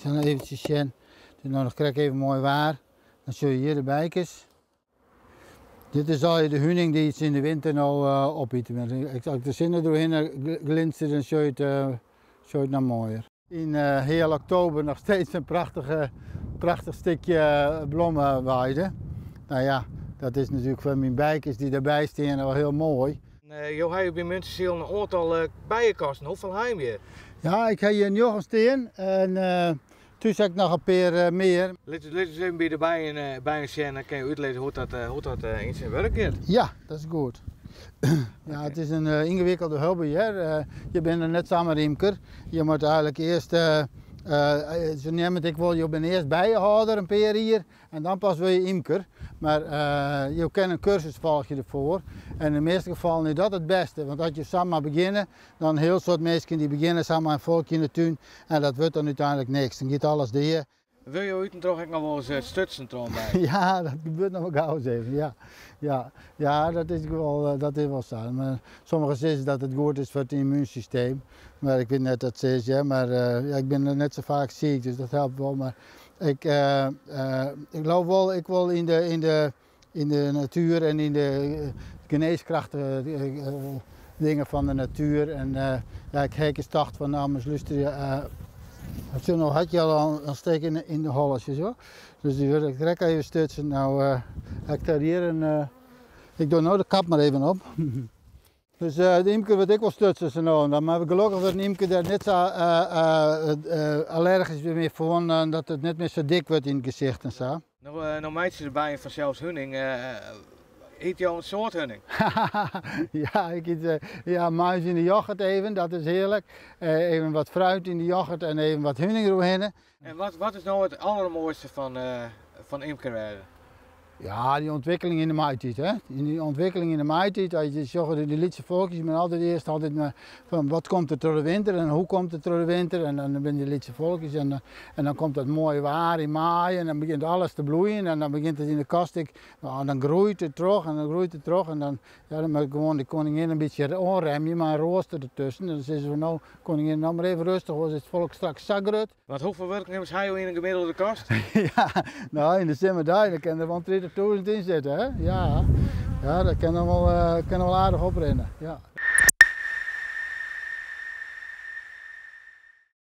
Ik sil eventsjes sjen. It is no noch krekt even moai waar. Dan sjogge je hjir de bijkes. Dit is al de huning dy't se yn de winter no opite. As ik de sinne deroerhinne glinstert, dan sjogge je it noch moaier. Yn heal oktober noch steeds in prachtige, prachtich stikje blommeweide. Nou ja, dat is natuerlik foar myn bijkes dy't derby steane wel hiel moai. Jo hawwe by Muntsjesyl in oantal bijekasten. Hoefolle ha jim hjir? Ja, ik ha hjir njoggen stean en thús ha ik noch in pear mear. Lit ús even by de bijen sjen, dan kinne jo útlizze hoe't dat yn syn wurk giet. Ja, dat is goed. Ja, it is in yngewikkelde hobby, hear. Je binne net samar ymker. Je moatte eigenlik earst, se neame it ek wol, jo binne earst bijehâlder in pear jier en dan pas wurde je ymker. Mar jo kinne in kursus folgje derfoar en yn de measte gefallen is dat it bêste, want as je samar begjinne, dan in hiel soad minsken dy begjinne samar in folkje yn de tún en dat wurdt dan úteinlik niks. Dan giet alles dea. Wurde jo út en troch ek noch wolris stutsen troch in bij? Ja, dat gebeurt noch wol gau ris even, ja. Ja, ja, dat is wol, dat is wol sa. Mar sommigen sizze dat it goed is foar it ymmúnsysteem, mar ik wit net dat se is, hear. Mar ja, ik bin net sa faak siik, dus dat helpt wol. Mar ik, ik leau wol, ik wol yn de, yn de, yn de natuer en yn de genêskrachtige dingen fan de natuer. En ja, ik ha ek ris tocht fan, no, mar lústerje, sjoch, no hat hy al in steek yn de holle, sjoch. Dus dy wurd ik krekt even stutsen. No ha ik der hjir in, ik doch no de kap mar even op. Dus de ymker wurdt ek wol stutsen sa no en dan, mar gelokkich wurdt in ymker dêr net sa allergysk mear foar, dat it net mear sa dik wurdt yn it gesicht en sa. No meitsje de bijen fansels huning. Ite jo in soad huning? Ja, ik yt ja, moarns yn de yochert even, dat is hearlik. Even wat fruit yn de yochert en even wat huning deroerhinne. En wat is no it allermoaiste fan ymker wêze? Ja, dy ûntwikkeling yn de maitiid, hè. Dy ûntwikkeling yn de maitiid, as je sjogge dy lytse folkjes, men altyd earst altyd mar fan wat komt der troch de winter en hoe komt it troch de winter en dan binne dy lytse folkjes en en dan komt dat moaie waar yn maaie en dan begjint alles te bloeien en dan begjint it yn de kast ek, no, dan groeit it troch en dan groeit it troch en dan, ja, dan moat gewoan de koningin in bytsje oanremje mei in roaster dertusken en dan sizze we no, koningin, no mar even rêstich, oars is it folk straks sa grut. Want hoefolle wurknimmers ha jo yn in gemiddelde kast? Ja, no yn de simmerdei dan kin der wol 30.000 yn sitte, hè? Ja, ja, dat kin dan wol, kin wol aardich oprinne, ja.